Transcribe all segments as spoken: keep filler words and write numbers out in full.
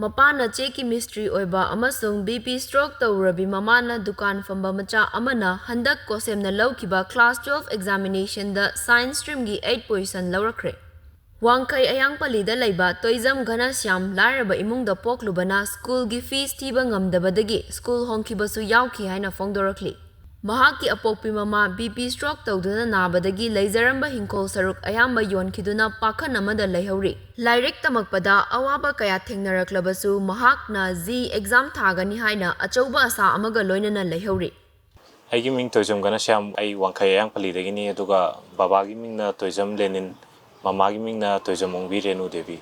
ꯃꯄꯥꯅ ꯆꯦꯛꯀꯤ ꯃꯤꯁꯇ꯭ꯔꯤ ꯑꯣꯏꯕ ꯑꯃꯁꯨꯡ ꯕꯤ ꯄꯤ ꯁ꯭ꯇ꯭ꯔꯣꯛ ꯇꯧꯔꯨꯔꯕꯤ ꯃꯃꯥꯅ ꯗꯨꯀꯥꯟ ꯐꯝꯕ ꯃꯆꯥ ꯑꯃꯅ ꯍꯟꯗꯛ ꯀꯣꯁꯦꯝꯅ ꯂꯧꯈꯤꯕ ꯀ꯭ꯂꯥꯁ ꯇꯨꯋꯦꯜꯐ ꯑꯦꯛꯖꯥꯃꯤꯅꯦꯁꯟꯗ ꯁꯥꯏꯟꯁ ꯁ꯭ꯇ꯭ꯔꯤꯝꯒꯤ ꯑꯩꯠ ꯄꯣꯖꯤꯁꯟ ꯂꯧꯔꯛꯈ꯭ꯔꯦ꯫ ꯋꯥꯡꯈꯩ ꯑꯌꯥꯡꯄꯜꯂꯤꯗ ꯂꯩꯕ ꯇꯣꯏꯖꯝ ꯘꯅꯁ꯭ꯌꯥꯝ ꯂꯥꯏꯔꯕ ꯏꯃꯨꯡꯗ ꯄꯣꯛꯂꯨꯕꯅ ꯁ꯭ꯀꯨꯜꯒꯤ ꯐꯤꯁ ꯊꯤꯕ ꯉꯝꯗꯕꯗꯒꯤ ꯁ꯭ꯀꯨꯜ ꯍꯣꯡꯈꯤꯕꯁꯨ ꯌꯥꯎꯈꯤ ꯍꯥꯏꯅ ꯐꯣꯡꯗꯣꯔꯛꯂꯤ꯫ ꯃꯍꯥꯛꯀꯤ ꯑꯄꯣꯛꯄꯤ ꯃꯃꯥ ꯕꯤ ꯄꯤ ꯁ꯭ꯇ꯭ꯔꯣꯛ ꯇꯧꯗꯨꯅ ꯅꯥꯕꯗꯒꯤ ꯂꯩꯖꯔꯝꯕ ꯍꯤꯡꯈꯣꯜ ꯁꯔꯨꯛ ꯑꯌꯥꯝꯕ ꯌꯣꯟꯈꯤꯗꯨꯅ ꯄꯥꯈꯟ ꯑꯃꯗ ꯂꯩꯍꯧꯔꯤ꯫ ꯂꯥꯏꯔꯤꯛ ꯇꯝꯃꯛꯄꯗ ꯑꯋꯥꯕ ꯀꯌꯥ ꯊꯦꯡꯅꯔꯛꯂꯕꯁꯨ ꯃꯍꯥꯛꯅ ꯖꯤ ꯑꯦꯛꯖꯥꯝ ꯊꯥꯒꯅꯤ ꯍꯥꯏꯅ ꯑꯆꯧꯕ ꯑꯁꯥ ꯑꯃꯒ ꯂꯣꯏꯅꯅ ꯂꯩꯍꯧꯔꯤ꯫ ꯑꯩꯒꯤ ꯃꯤꯡ ꯇꯣꯏꯖꯝ ꯘꯅꯁ꯭ꯌꯥꯝ, ꯑꯩ ꯋꯥꯡꯈꯩ ꯑꯌꯥꯡꯄꯜꯂꯤꯗꯒꯤꯅꯤ, ꯑꯗꯨꯒ ꯕꯕꯥꯒꯤ ꯃꯤꯡꯅ ꯇꯣꯏꯖꯝ ꯂꯦꯅꯤꯟ, ꯃꯃꯥꯒꯤ ꯃꯤꯡꯅ ꯇꯣꯏꯖꯝ ꯑꯣꯡꯕꯤ ꯔꯦꯅꯨ ꯗꯦꯕꯤ꯫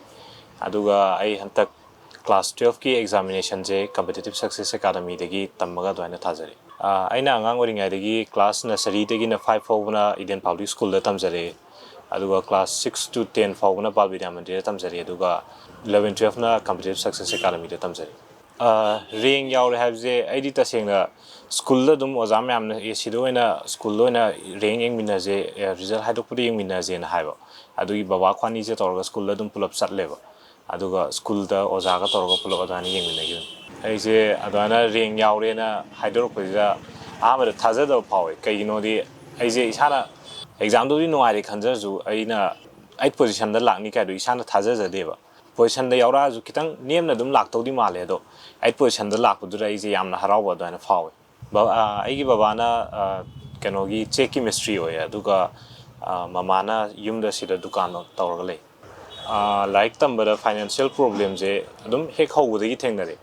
ꯑꯗꯨꯒ ꯑꯩ ꯍꯟꯗꯛ ꯀ꯭ꯂꯥꯁ ꯇꯨꯋꯦꯜꯐꯀꯤ ꯑꯦꯛꯖꯥꯃꯤꯅꯦꯁꯟꯁꯦ ꯀꯝꯄꯤꯇꯤꯇꯤꯞ ꯁꯛꯁꯦꯁ ꯑꯦꯀꯥꯗꯃꯤꯗꯒꯤ ꯇꯝꯃꯒ ꯑꯗꯨꯃꯥꯏꯅ ꯊꯥꯖꯔꯤ꯫ ꯑ, ꯑꯩꯅ ꯑꯉꯥꯡ ꯑꯣꯏꯔꯤꯉꯩꯗꯒꯤ ꯀ꯭ꯂꯥꯁ ꯅꯔꯁꯔꯤꯗꯒꯤꯅ ꯐꯥꯏꯚ ꯐꯥꯎꯕꯅ ꯏꯗꯦꯟ ꯄꯕ꯭ꯂꯤꯛ ꯁ꯭ꯀꯨꯜꯗ ꯇꯝꯖꯔꯛꯑꯦ, ꯑꯗꯨꯒ ꯀ꯭ꯂꯥꯁ ꯁꯤꯛꯁ ꯇꯨ ꯇꯦꯟ ꯐꯥꯎꯕꯅ ꯕꯥꯜ ꯕꯤꯗ꯭ꯌꯥ ꯃꯟꯗꯤꯔꯗ ꯇꯝꯖꯔꯛꯑꯦ, ꯑꯗꯨꯒ ꯏꯂꯚꯦꯟ ꯇꯨꯋꯦꯜꯐꯅ ꯀꯝꯄꯤꯇꯤꯇꯤꯞ ꯁꯛꯁꯦꯁ ꯑꯦꯀꯥꯗꯃꯤꯗ ꯇꯝꯖꯔꯛꯑꯦ꯫ ꯑ, ꯔꯦꯡ ꯌꯥꯎꯔꯦ ꯍꯥꯏꯕꯁꯦ ꯑꯩꯗꯤ ꯇꯁꯦꯡꯅ ꯁ꯭ꯀꯨꯜꯗ ꯑꯗꯨꯝ ꯑꯣꯖꯥ ꯃꯌꯥꯝꯅ, "ꯑꯦ, ꯁꯤꯗ ꯑꯣꯏꯅ ꯁ꯭ꯀꯨꯜꯗ ꯑꯣꯏꯅ ꯔꯦꯡ ꯌꯦꯡꯃꯤꯟꯅꯁꯦ, ꯑꯦ, ꯔꯤꯖꯜ ꯍꯥꯏꯗꯣꯛꯄꯗ ꯌꯦꯡꯃꯤꯟꯅꯁꯦꯅ" ꯍꯥꯏꯕ꯫ ꯑꯗꯨꯒꯤ ꯕꯕꯥ ꯈ꯭ꯋꯥꯅꯤꯁꯦ ꯇꯧꯔꯒ ꯁ꯭ꯀꯨꯜꯗ ꯑꯗꯨꯝ ꯄꯨꯂꯞ ꯆꯠꯂꯦꯕ꯫ ꯑꯗꯨꯒ ꯁ꯭ꯀꯨꯜꯗ ꯑꯣꯖꯥꯒ ꯇꯧꯔꯒ ꯄꯨꯂꯞ ꯑꯗꯨꯃꯥꯏꯅ ꯌꯦꯡꯃꯤꯟꯅꯈꯤꯕꯅꯤ꯫ ꯑꯩꯁꯦ ꯑꯗꯨꯃꯥꯏꯅ ꯔꯦꯡ ꯌꯥꯎꯔꯦꯅ ꯍꯥꯏꯗꯣꯔꯛꯄꯁꯤꯗ ꯑꯍꯥꯟꯕꯗ ꯊꯥꯖꯗꯕ ꯐꯥꯎꯋꯦ꯫ ꯀꯩꯒꯤꯅꯣꯗꯤ ꯑꯩꯁꯦ ꯏꯁꯥꯅ ꯑꯦꯛꯖꯥꯝꯗꯨꯕꯨꯗꯤ ꯅꯨꯡꯉꯥꯏꯔꯦ ꯈꯟꯖꯔꯁꯨ, ꯑꯩꯅ ꯑꯩꯠ ꯄꯣꯖꯤꯁꯟꯗ ꯂꯥꯛꯅꯤ ꯀꯥꯏꯗꯣ ꯏꯁꯥꯅ ꯊꯥꯖꯖꯗꯦꯕ꯫ ꯄꯣꯖꯤꯁꯟꯗ ꯌꯥꯎꯔꯛꯑꯁꯨ ꯈꯤꯇꯪ ꯅꯦꯝꯅ ꯑꯗꯨꯝ ꯂꯥꯛꯇꯧꯗꯤ ꯃꯥꯜꯂꯦ, ꯑꯗꯣ ꯑꯩꯠ ꯄꯣꯖꯤꯁꯟꯗ ꯂꯥꯛꯄꯗꯨꯗ ꯑꯩꯁꯦ ꯌꯥꯝꯅ ꯍꯔꯥꯎꯕ ꯑꯗꯨꯃꯥꯏꯅ ꯐꯥꯎꯋꯦ꯫ ꯕ-, ꯑ, ꯑꯩꯒꯤ ꯕꯕꯥꯅ, ꯑ, ꯀꯩꯅꯣꯒꯤ ꯆꯦꯛꯀꯤ ꯃꯤꯁꯇ꯭ꯔꯤ ꯑꯣꯏꯌꯦ, ꯑꯗꯨꯒ, ꯑ, ꯃꯃꯥꯅ ꯌꯨꯝꯗ ꯁꯤꯗ ꯗꯨꯀꯥꯟ ꯇꯧꯔꯒ ꯂꯩ꯫ ꯑ, ꯂꯥꯏꯔꯤꯛ ꯇꯝꯕꯗ ꯐꯥꯏꯅꯥꯟꯁꯤꯌꯦꯜ ꯄ꯭ꯔꯣꯕ꯭ꯂꯦꯝꯁꯦ ꯑꯗꯨꯝ ꯍꯦꯛ ꯍꯧꯕꯗꯒꯤ ꯊꯦꯡꯅꯔꯦ꯫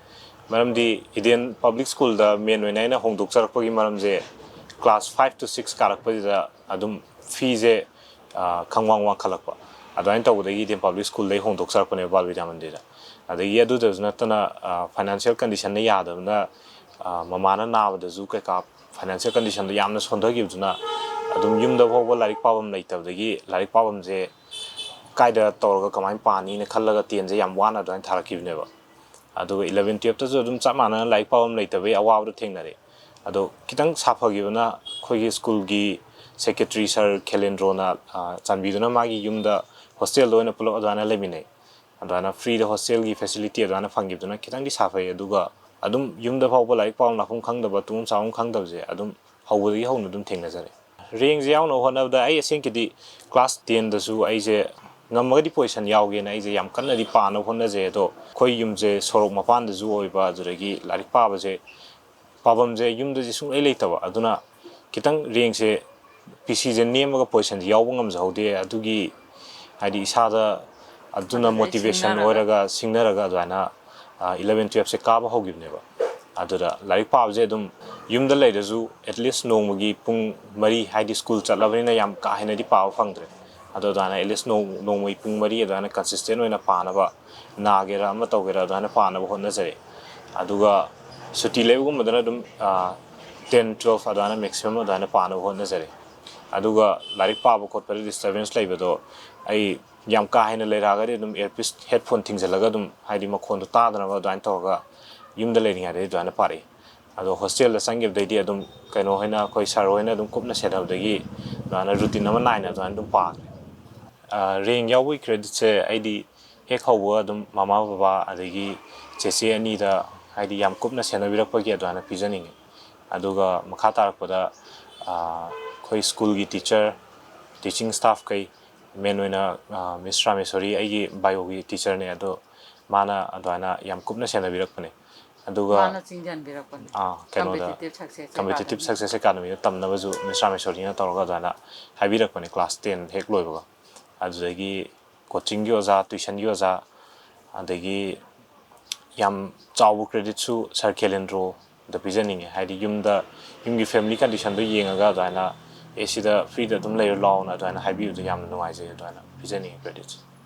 ꯃꯔꯝꯗꯤ ꯏꯗꯦꯟ ꯄꯕ꯭ꯂꯤꯛ ꯁ꯭ꯀꯨꯜꯗ ꯃꯦꯟ ꯑꯣꯏꯅ ꯑꯩꯅ ꯍꯣꯡꯗꯣꯛꯆꯔꯛꯄꯒꯤ ꯃꯔꯝꯁꯦ ꯀ꯭ꯂꯥꯁ ꯐꯥꯏꯚ ꯇꯨ ꯁꯤꯛꯁ ꯀꯥꯔꯛꯄꯁꯤꯗ ꯑꯗꯨꯝ ꯐꯤꯁꯦ, ꯑ, ꯈꯪꯋꯥꯡ ꯋꯥꯡꯈꯠꯂꯛꯄ꯫ ꯑꯗꯨꯃꯥꯏꯅ ꯇꯧꯕꯗꯒꯤ ꯏꯗꯦꯟ ꯄꯕ꯭ꯂꯤꯛ ꯁ꯭ꯀꯨꯜꯗꯒꯤ ꯍꯣꯡꯗꯣꯛꯆꯔꯛꯄꯅꯦꯕ ꯕꯥꯜ ꯕꯤꯗ꯭ꯌꯥ ꯃꯟꯗꯤꯔꯗ꯫ ꯑꯗꯒꯤ ꯑꯗꯨꯗꯁꯨ ꯅꯠꯇꯅ, ꯑ, ꯐꯥꯏꯅꯥꯟꯁꯤꯌꯦꯜ ꯀꯟꯗꯤꯁꯟꯅ ꯌꯥꯗꯕꯅ, ꯑ, ꯃꯃꯥꯅ ꯅꯥꯕꯗꯁꯨ ꯀꯩꯀꯥ ꯐꯥꯏꯅꯥꯟꯁꯤꯌꯦꯜ ꯀꯟꯗꯤꯁꯟꯗꯣ ꯌꯥꯝꯅ ꯁꯣꯟꯊꯈꯤꯕꯗꯨꯅ ꯑꯗꯨꯝ ꯌꯨꯝꯗ ꯐꯥꯎꯕ ꯂꯥꯏꯔꯤꯛ ꯄꯥꯐꯝ ꯂꯩꯇꯕꯗꯒꯤ ꯂꯥꯏꯔꯤꯛ ꯄꯥꯐꯝꯁꯦ ꯀꯥꯏꯗ ꯇꯧꯔꯒ ꯀꯃꯥꯏꯅ ꯄꯥꯅꯤꯅ ꯈꯜꯂꯒ ꯇꯦꯟꯁꯦ ꯌꯥꯝ ꯋꯥꯅ ꯑꯗꯨꯃꯥꯏꯅ ꯊꯥꯔꯛꯈꯤꯕꯅꯦꯕ꯫ ꯑꯗꯨꯒ ꯏꯂꯚꯦꯟ ꯇꯨꯌꯦꯜꯞꯇꯁꯨ ꯑꯗꯨꯝ ꯆꯞ ꯃꯥꯟꯅꯅ ꯂꯥꯏꯔꯤꯛ ꯄꯥꯐꯝ ꯂꯩꯇꯕꯒꯤ ꯑꯋꯥꯕꯗꯣ ꯊꯦꯡꯅꯔꯦ꯫ ꯑꯗꯣ ꯈꯤꯇꯪ ꯁꯥꯐꯈꯤꯕꯅ ꯑꯩꯈꯣꯏꯒꯤ ꯁ꯭ꯀꯨꯜꯒꯤ ꯁꯦꯀ꯭ꯔꯦꯇꯔꯤ ꯁꯥꯔ ꯈꯦꯂꯦꯟꯗ꯭ꯔꯣꯅ, ꯑ, ꯆꯥꯟꯕꯤꯗꯨꯅ ꯃꯥꯒꯤ ꯌꯨꯝꯗ ꯍꯣꯁꯇꯦꯜꯗ ꯑꯣꯏꯅ ꯄꯨꯂꯞ ꯑꯗꯨꯃꯥꯏꯅ ꯂꯩꯃꯤꯟꯅꯩ꯫ ꯑꯗꯨꯃꯥꯏꯅ ꯐ꯭ꯔꯤꯗ ꯍꯣꯁꯇꯦꯜꯒꯤ ꯐꯦꯁꯤꯂꯤꯇꯤ ꯑꯗꯨꯃꯥꯏꯅ ꯐꯪꯈꯤꯕꯗꯨꯅ ꯈꯤꯇꯪꯗꯤ ꯁꯥꯐꯩ꯫ ꯑꯗꯨꯒ ꯑꯗꯨꯝ ꯌꯨꯝꯗ ꯐꯥꯎꯕ ꯂꯥꯏꯔꯤꯛ ꯄꯥꯐꯝ ꯂꯥꯛꯐꯝ ꯈꯪꯗꯕ, ꯇꯨꯝꯐꯝ ꯆꯥꯐꯝ ꯈꯪꯗꯕꯁꯦ ꯑꯗꯨꯝ ꯍꯧꯕꯗꯒꯤ ꯍꯧꯅ ꯑꯗꯨꯝ ꯊꯦꯡꯅꯖꯔꯦ꯫ ꯔꯦꯡꯁꯦ ꯌꯥꯎꯅꯕ ꯍꯣꯠꯅꯕꯗ ꯑꯩ ꯑꯁꯦꯡꯀꯤꯗꯤ ꯀ꯭ꯂꯥꯁ ꯇꯦꯟꯗꯁꯨ ꯑꯩꯁꯦ ꯉꯝꯃꯒꯗꯤ ꯄꯣꯖꯤꯁꯟ ꯌꯥꯎꯒꯦꯅ ꯑꯩꯁꯦ ꯌꯥꯝ ꯀꯟꯅꯗꯤ ꯄꯥꯅꯕ ꯍꯣꯠꯅꯖꯩ꯫ ꯑꯗꯣ ꯑꯩꯈꯣꯏ ꯌꯨꯝꯁꯦ ꯁꯣꯔꯣꯛ ꯃꯄꯥꯟꯗꯁꯨ ꯑꯣꯏꯕ, ꯑꯗꯨꯗꯒꯤ ꯂꯥꯏꯔꯤꯛ ꯄꯥꯕꯁꯦ, ꯄꯥꯐꯝꯁꯦ ꯌꯨꯝꯗꯗꯤ ꯁꯨꯡꯂꯩ ꯂꯩꯇꯕ꯫ ꯑꯗꯨꯅ ꯈꯤꯇꯪ ꯔꯦꯡꯁꯦ, ꯄꯤ ꯁꯤꯁꯦ ꯅꯦꯝꯃꯒ ꯄꯣꯖꯤꯁꯟꯁꯦ ꯌꯥꯎꯕ ꯉꯝꯖꯍꯧꯗꯦ꯫ ꯑꯗꯨꯒꯤ ꯍꯥꯏꯗꯤ ꯏꯁꯥꯗ ꯑꯗꯨꯅ ꯑꯗꯨꯗꯩ ꯃꯣꯇꯤꯚꯦꯁꯟ ꯁꯤꯡꯅꯔꯒ꯫ ꯑꯣꯏꯔꯒ, ꯁꯤꯡꯅꯔꯒ ꯑꯗꯨꯃꯥꯏꯅ ꯏꯂꯚꯦꯟ ꯇꯨꯌꯦꯜꯞꯁꯦ ꯀꯥꯕ ꯍꯧꯈꯤꯕꯅꯦꯕ꯫ ꯑꯗꯨꯗ ꯂꯥꯏꯔꯤꯛ ꯄꯥꯕꯁꯦ ꯑꯗꯨꯝ ꯌꯨꯝꯗ ꯂꯩꯔꯁꯨ at least ꯅꯣꯡꯃꯒꯤ ꯄꯨꯡ ꯃꯔꯤ, ꯍꯥꯏꯗꯤ ꯁ꯭ꯀꯨꯜ ꯆꯠꯂꯕꯅꯤꯅ ꯌꯥꯝ ꯀꯥ ꯍꯦꯟꯅꯗꯤ ꯄꯥꯕ ꯐꯪꯗ꯭ꯔꯦ꯫ ꯑꯗꯣ ꯑꯗꯨꯃꯥꯏꯅ at least ꯅꯣꯡ-, ꯅꯣꯡꯃꯒꯤ ꯄꯨꯡ ꯃꯔꯤ ꯑꯗꯨꯃꯥꯏꯅ ꯀꯟꯁꯤꯁꯇꯦꯟ ꯑꯣꯏꯅ ꯄꯥꯅꯕ, ꯅꯥꯒꯦꯔꯥ ꯑꯃ ꯇꯧꯒꯦꯔꯥ ꯑꯗꯨꯃꯥꯏꯅ ꯄꯥꯅꯕ ꯍꯣꯠꯅꯖꯔꯦ꯫ ꯑꯗꯨꯒ ꯁꯨꯇꯤ ꯂꯩꯕꯒꯨꯝꯕꯗꯅ ꯑꯗꯨꯝ, ꯑꯥ, ꯇꯦꯟ, ꯇꯨꯌꯦꯜꯐ ꯑꯗꯨꯃꯥꯏꯅ ꯃꯦꯛꯁꯤꯃꯝ ꯑꯗꯨꯃꯥꯏꯅ ꯄꯥꯅꯕ ꯍꯣꯠꯅꯖꯔꯦ꯫ ꯑꯗꯨꯒ ꯂꯥꯏꯔꯤꯛ ꯄꯥꯕ ꯈꯣꯠꯄꯗ ꯗꯤꯁꯇꯔꯕꯦꯟꯁ ꯂꯩꯕꯗꯣ ꯑꯩ ꯌꯥꯝ ꯀꯥ ꯍꯦꯟꯅ ꯂꯩꯔꯛꯑꯒꯗꯤ ꯑꯗꯨꯝ ꯏꯌꯔꯄꯤꯁ, ꯍꯦꯠꯐꯣꯟ ꯊꯤꯡꯖꯤꯜꯂꯒ ꯑꯗꯨꯝ, ꯍꯥꯏꯗꯤ ꯃꯈꯣꯟꯗꯣ ꯇꯥꯗꯅꯕ ꯑꯗꯨꯃꯥꯏꯅ ꯇꯧꯔꯒ ꯌꯨꯝꯗ ꯂꯩꯔꯤꯉꯩꯗꯗꯤ ꯑꯗꯨꯃꯥꯏꯅ ꯄꯥꯔꯛꯏ꯫ ꯑꯗꯣ ꯍꯣꯁꯇꯦꯜꯗ ꯆꯪꯈꯤꯕꯗꯩꯗꯤ ꯑꯗꯨꯝ ꯀꯩꯅꯣ ꯍꯣꯏꯅ, ꯑꯩꯈꯣꯏ ꯁꯥꯔ ꯍꯣꯏꯅ ꯑꯗꯨꯝ ꯀꯨꯞꯅ ꯁꯦꯟꯅꯕꯗꯒꯤ ꯑꯗꯨꯃꯥꯏꯅ ꯔꯨꯇꯤꯟ ꯑꯃ ꯅꯥꯏꯅ ꯑꯗꯨꯃꯥꯏꯅ ꯑꯗꯨꯝ ꯄꯥꯈ꯭ꯔꯦ꯫ ꯑ, ꯔꯦꯡ ꯌꯥꯎꯕꯒꯤ ꯀ꯭ꯔꯦꯗꯤꯠꯁꯦ ꯑꯩꯗꯤ ꯍꯦꯛ ꯍꯧꯕ ꯑꯗꯨꯝ ꯃꯃꯥ ꯕꯕꯥ ꯑꯗꯒꯤ ꯆꯦꯆꯦ ꯑꯅꯤꯗ ꯍꯥꯏꯗꯤ ꯌꯥꯝ ꯀꯨꯞꯅ ꯁꯦꯟꯅꯕꯤꯔꯛꯄꯒꯤ ꯑꯗꯨꯃꯥꯏꯅ ꯄꯤꯖꯅꯤꯡꯉꯤ꯫ ꯑꯗꯨꯒ ꯃꯈꯥ ꯇꯥꯔꯛꯄꯗ, ꯑ, ꯑꯩꯈꯣꯏ ꯁ꯭ꯀꯨꯜꯒꯤ ꯇꯤꯆꯔ, ꯇꯤꯆꯤꯡ ꯁ꯭ꯇꯥꯐꯈꯩ, ꯃꯦꯟ ꯑꯣꯏꯅ, ꯑ, ꯃꯤꯁ ꯔꯥꯃꯦꯁꯣꯔꯤ ꯑꯩꯒꯤ ꯕꯥꯏꯑꯣꯒꯤ ꯇꯤꯆꯔꯅꯦ, ꯑꯗꯣ ꯃꯥꯅ ꯑꯗꯨꯃꯥꯏꯅ ꯌꯥꯝ ꯀꯨꯞꯅ ꯁꯦꯟꯅꯕꯤꯔꯛꯄꯅꯦ꯫ ꯑꯗꯨꯒ, ꯃꯥꯅ ꯆꯤꯡꯁꯤꯟꯕꯤꯔꯛꯄꯅꯦ꯫ ꯑꯥ, ꯀꯩꯅꯣꯗ, Competitive Success Competitive Academy꯫ Success Academyꯗ ꯇꯝꯅꯕꯁꯨ ꯃꯤꯁ ꯔꯥꯃꯦꯁꯣꯔꯤꯅ ꯇꯧꯔꯒ ꯑꯗꯨꯃꯥꯏꯅ ꯍꯥꯏꯕꯤꯔꯛꯄꯅꯦ ꯀ꯭ꯂꯥꯁ ꯇꯦꯟ ꯍꯦꯛ ꯂꯣꯏꯕꯒ꯫ ꯑꯗꯨꯗꯒꯤ ꯀꯣꯆꯤꯡꯒꯤ ꯑꯣꯖꯥ, ꯇ꯭ꯋꯤꯁꯟꯒꯤ ꯑꯣꯖꯥ, ꯑꯗꯒꯤ ꯌꯥꯝ ꯆꯥꯎꯕ ꯀ꯭ꯔꯦꯗꯤꯠꯁꯨ ꯁꯥꯔ ꯀꯦꯂꯦꯟꯗ꯭ꯔꯣꯗ ꯄꯤꯖꯅꯤꯡꯉꯦ꯫ ꯍꯥꯏꯗꯤ ꯌꯨꯝꯗ, ꯌꯨꯝꯒꯤ ꯐꯦꯃꯤꯂꯤ ꯀꯟꯗꯤꯁꯟꯗꯣ ꯌꯦꯡꯉꯒ ꯑꯗꯨꯃꯥꯏꯅ, "ꯑꯦ, ꯁꯤꯗ ꯐ꯭ꯔꯤꯗ ꯑꯗꯨꯝ ꯂꯩꯔꯨ ꯂꯥꯛꯑꯣꯅ" ꯑꯗꯨꯃꯥꯏꯅ ꯍꯥꯏꯕꯤꯕꯗꯣ ꯌꯥꯝꯅ ꯅꯨꯡꯉꯥꯏꯖꯩ꯫ ꯑꯗꯨꯃꯥꯏꯅ ꯄꯤꯖꯅꯤꯡꯉꯦ ꯀ꯭ꯔꯦꯗꯤꯠꯁꯦ꯫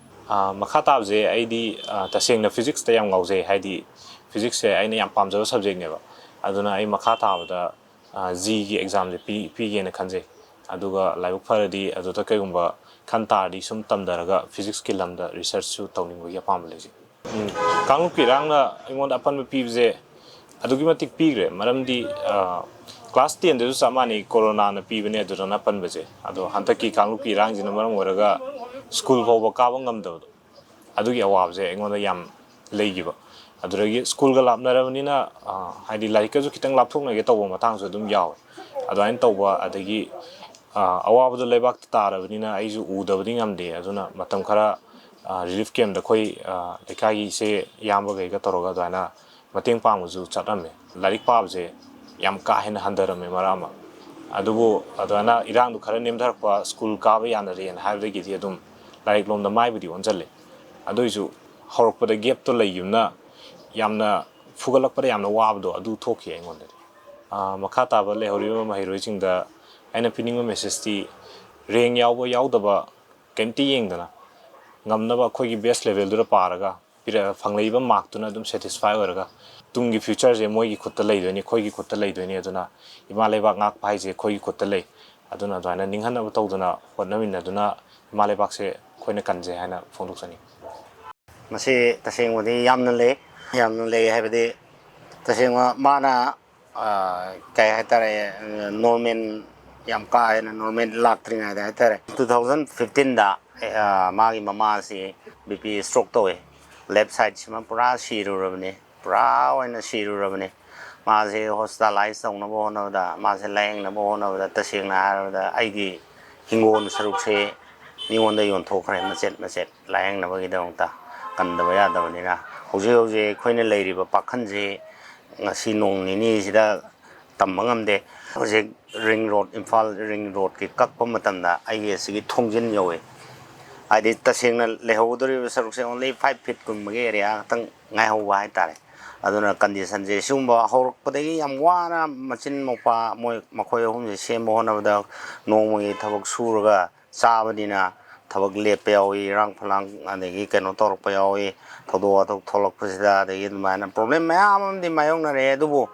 ꯑꯥ, ꯃꯈꯥ ꯇꯥꯕꯁꯦ ꯑꯩꯗꯤ, ꯑꯥ, ꯇꯁꯦꯡꯅ ꯐꯤꯖꯤꯛꯁꯇ ꯌꯥꯝ ꯉꯥꯎꯖꯩ꯫ ꯍꯥꯏꯗꯤ ꯐꯤꯖꯤꯛꯁꯁꯦ ꯑꯩꯅ ꯌꯥꯝ ꯄꯥꯝꯖꯕ ꯁꯕꯖꯦꯛꯅꯦꯕ꯫ ꯑꯗꯨꯅ ꯑꯩ ꯃꯈꯥ ꯇꯥꯕꯗ, ꯑꯥ, ꯖꯤꯒꯤ ꯑꯦꯛꯖꯥꯝꯁꯦ ꯄꯤ-, ꯄꯤꯒꯦꯅ ꯈꯟꯖꯩ꯫ ꯑꯗꯨꯒ ꯂꯥꯏꯕꯛ ꯐꯔꯗꯤ ꯑꯗꯨꯗ ꯀꯩꯒꯨꯝꯕ ꯈꯟ ꯇꯥꯔꯗꯤ ꯁꯨꯝ ꯇꯝꯊꯔꯒ ꯐꯤꯖꯤꯛꯁꯀꯤ ꯂꯝꯗ ꯔꯤꯁꯔꯁꯁꯨ ꯇꯧꯅꯤꯡꯕꯒꯤ ꯑꯄꯥꯝꯕ ꯂꯩꯖꯩ꯫ ꯎꯝ, ꯀꯥꯡꯂꯨꯞꯀꯤ ꯏꯔꯥꯡꯅ ꯑꯩꯉꯣꯟꯗ ꯑꯄꯟꯕ ꯄꯤꯕꯁꯦ ꯑꯗꯨꯛꯀꯤ ꯃꯇꯤꯛ ꯄꯤꯈ꯭ꯔꯦ꯫ ꯃꯔꯝꯗꯤ, ꯑ, ꯀ꯭ꯂꯥꯁ ꯇꯦꯟꯗꯁꯨ ꯆꯞ ꯃꯥꯟꯅꯩ, ꯀꯣꯔꯣꯅꯥꯅ ꯄꯤꯕꯅꯦ ꯑꯗꯨꯗꯅ ꯑꯄꯟꯕꯁꯦ꯫ ꯑꯗꯣ ꯍꯟꯗꯛꯀꯤ ꯀꯥꯡꯂꯨꯞꯀꯤ ꯏꯔꯥꯡꯁꯤꯅ ꯃꯔꯝ ꯑꯣꯏꯔꯒ ꯁ꯭ꯀꯨꯜ ꯐꯥꯎꯕ ꯀꯥꯕ ꯉꯝꯗꯕꯗꯣ, ꯑꯗꯨꯒꯤ ꯑꯋꯥꯕꯁꯦ ꯑꯩꯉꯣꯟꯗ ꯌꯥꯝ ꯂꯩꯈꯤꯕ꯫ ꯑꯗꯨꯗꯒꯤ ꯁ꯭ꯀꯨꯜꯒ ꯂꯥꯞꯅꯔꯕꯅꯤꯅ, ꯑ, ꯍꯥꯏꯗꯤ ꯂꯥꯏꯔꯤꯛꯀꯁꯨ ꯈꯤꯇꯪ ꯂꯥꯞꯊꯣꯛꯅꯒꯦ ꯇꯧꯕ ꯃꯇꯥꯡꯁꯨ ꯑꯗꯨꯝ ꯌꯥꯎꯋꯦ꯫ ꯑꯗꯨꯃꯥꯏꯅ ꯇꯧꯕ, ꯑꯗꯒꯤ, ꯑ, ꯑꯋꯥꯕꯗꯣ ꯂꯩꯕꯥꯛꯇ ꯇꯥꯔꯕꯅꯤꯅ ꯑꯩꯁꯨ ꯎꯗꯕꯗꯤ ꯉꯝꯗꯦ꯫ ꯑꯗꯨꯅ ꯃꯇꯝ ꯈꯔ, ꯑ, ꯔꯤꯂꯤꯐ ꯀꯦꯝꯞꯇ ꯑꯩꯈꯣꯏ, ꯑ, ꯂꯩꯀꯥꯏꯒꯤ ꯏꯆꯦ ꯏꯌꯥꯝꯕꯈꯩꯒ ꯇꯧꯔꯒ ꯑꯗꯨꯃꯥꯏꯅ ꯃꯇꯦꯡ ꯄꯥꯡꯕꯁꯨ ꯆꯠꯂꯝꯃꯦ꯫ ꯂꯥꯏꯔꯤꯛ ꯄꯥꯕꯁꯦ ꯌꯥꯝ ꯀꯥ ꯍꯦꯟꯅ ꯍꯟꯊꯔꯝꯃꯦ ꯃꯔꯛ ꯑꯃ꯫ ꯑꯗꯨꯕꯨ ꯑꯗꯨꯃꯥꯏꯅ ꯏꯔꯥꯡꯗꯣ ꯈꯔ ꯅꯦꯝꯊꯔꯛꯄ, ꯁ꯭ꯀꯨꯜ ꯀꯥꯕ ꯌꯥꯅꯔꯦꯅ ꯍꯥꯏꯕꯗꯒꯤꯗꯤ ꯑꯗꯨꯝ ꯂꯥꯏꯔꯤꯛ ꯂꯣꯝꯗ ꯃꯥꯏꯕꯨꯗꯤ ꯑꯣꯟꯁꯤꯜꯂꯦ꯫ ꯑꯗꯨꯏꯁꯨ ꯍꯧꯔꯛꯄꯗ ꯒꯦꯞꯇꯣ ꯂꯩꯈꯤꯕꯅ ꯌꯥꯝꯅ ꯐꯨꯒꯠꯂꯛꯄꯗ ꯌꯥꯝꯅ ꯋꯥꯕꯗꯣ ꯑꯗꯨ ꯊꯣꯛꯈꯤ ꯑꯩꯉꯣꯟꯗꯗꯤ꯫ ꯑꯥ, ꯃꯈꯥ ꯇꯥꯕ ꯂꯩꯍꯧꯔꯤꯕ ꯃꯍꯩꯔꯣꯏꯁꯤꯡꯗ ꯑꯩꯅ ꯄꯤꯅꯤꯡꯕ ꯃꯦꯁꯦꯖꯇꯤ, ꯔꯦꯡ ꯌꯥꯎꯕ ꯌꯥꯎꯗꯕ ꯀꯩꯝꯇ ꯌꯦꯡꯗꯅ, ꯉꯝꯅꯕ ꯑꯩꯈꯣꯏꯒꯤ ꯕꯦꯁ ꯂꯦꯚꯦꯜꯗꯨꯗ ꯄꯥꯔꯒ, ꯄꯤꯔ-, ꯐꯪꯂꯛꯏꯕ ꯃꯥꯔꯛꯇꯨꯅ ꯑꯗꯨꯝ ꯁꯦꯇꯤꯁꯐꯥꯏ ꯑꯣꯏꯔꯒ, ꯇꯨꯡꯒꯤ ꯐ꯭ꯌꯨꯆꯔꯁꯦ ꯃꯣꯏꯒꯤ ꯈꯨꯠꯇ ꯂꯩꯗꯣꯏꯅꯤ, ꯑꯩꯈꯣꯏꯒꯤ ꯈꯨꯠꯇ ꯂꯩꯗꯣꯏꯅꯤ꯫ ꯑꯗꯨꯅ ꯏꯃꯥ ꯂꯩꯕꯥꯛ ꯉꯥꯛꯄ ꯍꯥꯏꯁꯦ ꯑꯩꯈꯣꯏꯒꯤ ꯈꯨꯠꯇ ꯂꯩ꯫ ꯑꯗꯨꯅ ꯑꯗꯨꯃꯥꯏꯅ ꯅꯤꯡꯍꯟꯅꯕ ꯇꯧꯗꯅ ꯍꯣꯠꯅꯃꯤꯟꯅꯗꯨꯅ ꯏꯃꯥ ꯂꯩꯕꯥꯛꯁꯦ ꯑꯩꯈꯣꯏꯅ ꯀꯟꯖꯩ ꯍꯥꯏꯅ ꯐꯣꯡꯗꯣꯛꯆꯅꯤꯡꯉꯤ꯫ ꯃꯁꯤ ꯇꯁꯦꯡꯕꯗꯤ ꯌꯥꯝꯅ ꯂꯩ, ꯌꯥꯝꯅ ꯂꯩ ꯍꯥꯏꯕꯗꯤ, ꯇꯁꯦꯡꯕ ꯃꯥꯅ, ꯑ, ꯀꯩ ꯍꯥꯏꯇꯥꯔꯦ, ꯅꯣꯔꯃꯦꯜ, ꯌꯥꯝ ꯀꯥ ꯍꯦꯟꯅ ꯅꯣꯔꯃꯦꯜ ꯂꯥꯛꯇ꯭ꯔꯤꯉꯩꯗ ꯍꯥꯏꯇꯥꯔꯦ, ꯇꯨ ꯊꯥꯎꯖꯟ ꯐꯤꯐꯇꯤꯟꯗ, ꯑ, ꯃꯥꯒꯤ ꯃꯃꯥꯁꯤ ꯕꯤ ꯄꯤ ꯁ꯭ꯇ꯭ꯔꯣꯛ ꯇꯧꯋꯦ꯫ ꯂꯦꯐ ꯁꯥꯏꯠꯁꯤꯃ ꯄꯨꯔꯥ ꯁꯤꯔꯨꯔꯕꯅꯤ, ꯄꯨꯔꯥ ꯑꯣꯏꯅ ꯁꯤꯔꯨꯔꯕꯅꯤ꯫ ꯃꯥꯁꯦ ꯍꯣꯁꯄꯤꯇꯥꯂꯥꯏꯁ ꯇꯧꯅꯕ ꯍꯣꯠꯅꯕꯗ, ꯃꯥꯁꯦ ꯂꯥꯌꯦꯡꯅꯕ ꯍꯣꯠꯅꯕꯗ, ꯇꯁꯦꯡꯅ ꯍꯥꯏꯔꯕꯗ ꯑꯩꯒꯤ ꯍꯤꯡꯒꯣꯜ ꯁꯔꯨꯛꯁꯦ ꯃꯤꯉꯣꯟꯗ ꯌꯣꯟꯊꯣꯛꯈ꯭ꯔꯦ, ꯃꯆꯦꯠ ꯃꯆꯦꯠ ꯂꯥꯌꯦꯡꯅꯕꯒꯤꯗꯃꯛꯇ꯫ ꯀꯟꯗꯕ ꯌꯥꯗꯕꯅꯤꯅ꯫ ꯍꯧꯖꯤꯛ ꯍꯧꯖꯤꯛ ꯑꯩꯈꯣꯏꯅ ꯂꯩꯔꯤꯕ ꯄꯥꯈꯟꯁꯤ ꯉꯁꯤ ꯅꯣꯡ ꯅꯤꯅꯤꯁꯤꯗ ꯇꯝꯕ ꯉꯝꯗꯦ꯫ ꯍꯧꯖꯤꯛ ꯔꯤꯡ ꯔꯣꯗ, ꯏꯝꯐꯥꯜ ꯔꯤꯡ ꯔꯣꯗꯀꯤ ꯀꯛꯄ ꯃꯇꯝꯗ ꯑꯩꯒꯤ ꯑꯁꯤꯒꯤ ꯊꯣꯡꯖꯤꯟ ꯌꯧꯋꯤ꯫ ꯍꯥꯏꯗꯤ ꯇꯁꯦꯡꯅ ꯂꯩꯍꯧꯒꯗꯧꯔꯤꯕ ꯁꯔꯨꯛꯁꯦ only five feet ꯀꯨꯝꯕꯒꯤ ꯑꯦꯔꯤꯌꯥ ꯈꯛꯇꯪ ꯉꯥꯏꯍꯧꯕ ꯍꯥꯏꯇꯥꯔꯦ꯫ ꯑꯗꯨꯅ ꯀꯟꯗꯤꯁꯟꯁꯦ ꯁꯤꯒꯨꯝꯕ ꯍꯧꯔꯛꯄꯗꯒꯤ ꯌꯥꯝ ꯋꯥꯅ ꯃꯆꯤꯟ ꯃꯧꯄꯥ ꯃꯣꯏ, ꯃꯈꯣꯏ ꯑꯍꯨꯝꯁꯦ ꯁꯦꯝꯕ ꯍꯣꯠꯅꯕꯗ ꯅꯣꯡꯃꯒꯤ ꯊꯕꯛ ꯁꯨꯔꯒ ꯆꯥꯕꯅꯤꯅ ꯊꯕꯛ ꯂꯦꯞꯄ ꯌꯥꯎꯏ, ꯏꯔꯥꯡ ꯐꯂꯥꯡ ꯑꯗꯒꯤ ꯀꯩꯅꯣ ꯇꯧꯔꯛꯄ ꯌꯥꯎꯏ, ꯊꯧꯗꯣꯛ ꯋꯥꯊꯣꯛ ꯊꯣꯛꯂꯛꯄꯁꯤꯗ꯫ ꯑꯗꯒꯤ ꯑꯗꯨꯃꯥꯏꯅ ꯄ꯭ꯔꯣꯕ꯭ꯂꯦꯝ ꯃꯌꯥꯝ ꯑꯃꯗꯤ ꯃꯥꯌꯣꯛꯅꯔꯦ꯫ ꯑꯗꯨꯕꯨ,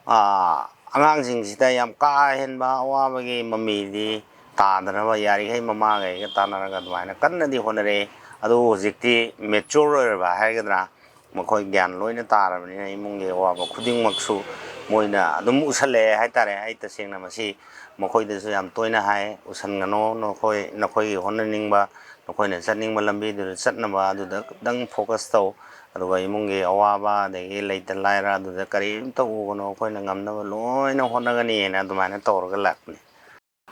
ꯑꯥ, ꯑꯉꯥꯡꯁꯤꯡꯁꯤꯗ ꯌꯥꯝ ꯀꯥ ꯍꯦꯟꯕ ꯑꯋꯥꯕꯒꯤ ꯃꯃꯤꯗꯤ ꯇꯥꯗꯅꯕ ꯌꯥꯔꯤꯈꯩ ꯃꯃꯥꯈꯩꯒ ꯇꯥꯟꯅꯔꯒ ꯑꯗꯨꯃꯥꯏꯅ ꯀꯟꯅꯗꯤ ꯍꯣꯠꯅꯔꯛꯏ꯫ ꯑꯗꯨꯕꯨ ꯍꯧꯖꯤꯛꯇꯤ ꯃꯦꯆꯣꯔ ꯑꯣꯏꯔꯕ ꯍꯥꯏꯒꯗ꯭ꯔꯥ, ꯃꯈꯣꯏ ꯒ꯭ꯌꯥꯟ ꯂꯣꯏꯅ ꯇꯥꯔꯕꯅꯤꯅ ꯏꯃꯨꯡꯒꯤ ꯑꯋꯥꯕ ꯈꯨꯗꯤꯡꯃꯛꯁꯨ ꯃꯣꯏꯅ ꯑꯗꯨꯝ ꯎꯁꯜꯂꯛꯑꯦ ꯍꯥꯏꯇꯥꯔꯦ꯫ ꯑꯩ ꯇꯁꯦꯡꯅ ꯃꯁꯤ ꯃꯈꯣꯏꯗꯁꯨ ꯌꯥꯝ ꯇꯣꯏꯅ ꯍꯥꯏ, "ꯎꯁꯟꯒꯅꯣ, ꯅꯈꯣꯏ, ꯅꯈꯣꯏꯒꯤ ꯍꯣꯠꯅꯅꯤꯡꯕ ꯑꯩꯈꯣꯏꯅ ꯆꯠꯅꯤꯡꯕ ꯂꯝꯕꯤꯗꯨꯗ ꯆꯠꯅꯕ ꯑꯗꯨꯗ ꯈꯤꯇꯪ ꯐꯣꯀꯁ ꯇꯧ꯫ ꯑꯗꯨꯒ ꯏꯃꯨꯡꯒꯤ ꯑꯋꯥꯕ ꯑꯗꯒꯤ ꯂꯩꯇ ꯂꯥꯏꯔ ꯑꯗꯨꯗ ꯀꯔꯤꯝꯇ ꯎꯒꯅꯨ, ꯑꯩꯈꯣꯏꯅ ꯉꯝꯅꯕ ꯂꯣꯏꯅ ꯍꯣꯠꯅꯒꯅꯤꯅ ꯑꯗꯨꯃꯥꯏꯅ ꯇꯧꯔꯒ ꯂꯥꯛꯄꯅꯤ꯫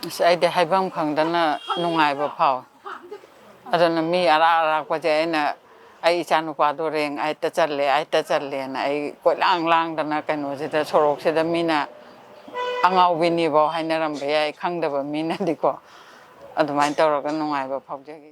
ꯑꯁ, ꯑꯩꯗꯤ ꯍꯥꯏꯐꯝ ꯈꯪꯗꯅ ꯅꯨꯡꯉꯥꯏꯕ ꯐꯥꯎꯋꯦ꯫ ꯑꯗꯨꯅ ꯃꯤ ꯑꯔꯥꯛ ꯑꯔꯥꯛꯄꯁꯦ ꯑꯩꯅ, "ꯑꯩ ꯏꯆꯥꯅꯨꯄꯥꯗꯣ ꯔꯦꯡ ꯑꯥꯏꯠꯇ ꯆꯜꯂꯦ, ꯑꯥꯏꯠꯇ ꯆꯜꯂꯦꯅ" ꯑꯩ ꯀꯣꯏꯂꯥꯡ ꯂꯥꯡꯗꯅ ꯀꯩꯅꯣꯁꯤꯗ, ꯁꯣꯔꯣꯛꯁꯤꯗ ꯃꯤꯅ "ꯑꯉꯥꯎꯕꯤꯅꯤꯐꯥꯎ" ꯍꯥꯏꯅꯔꯝꯕ ꯌꯥꯏ, ꯈꯪꯗꯕ ꯃꯤꯅꯗꯤꯀꯣ꯫ ꯑꯗꯨꯃꯥꯏꯅ ꯇꯧꯔꯒ ꯅꯨꯡꯉꯥꯏꯕ ꯐꯥꯎꯖꯈꯤ꯫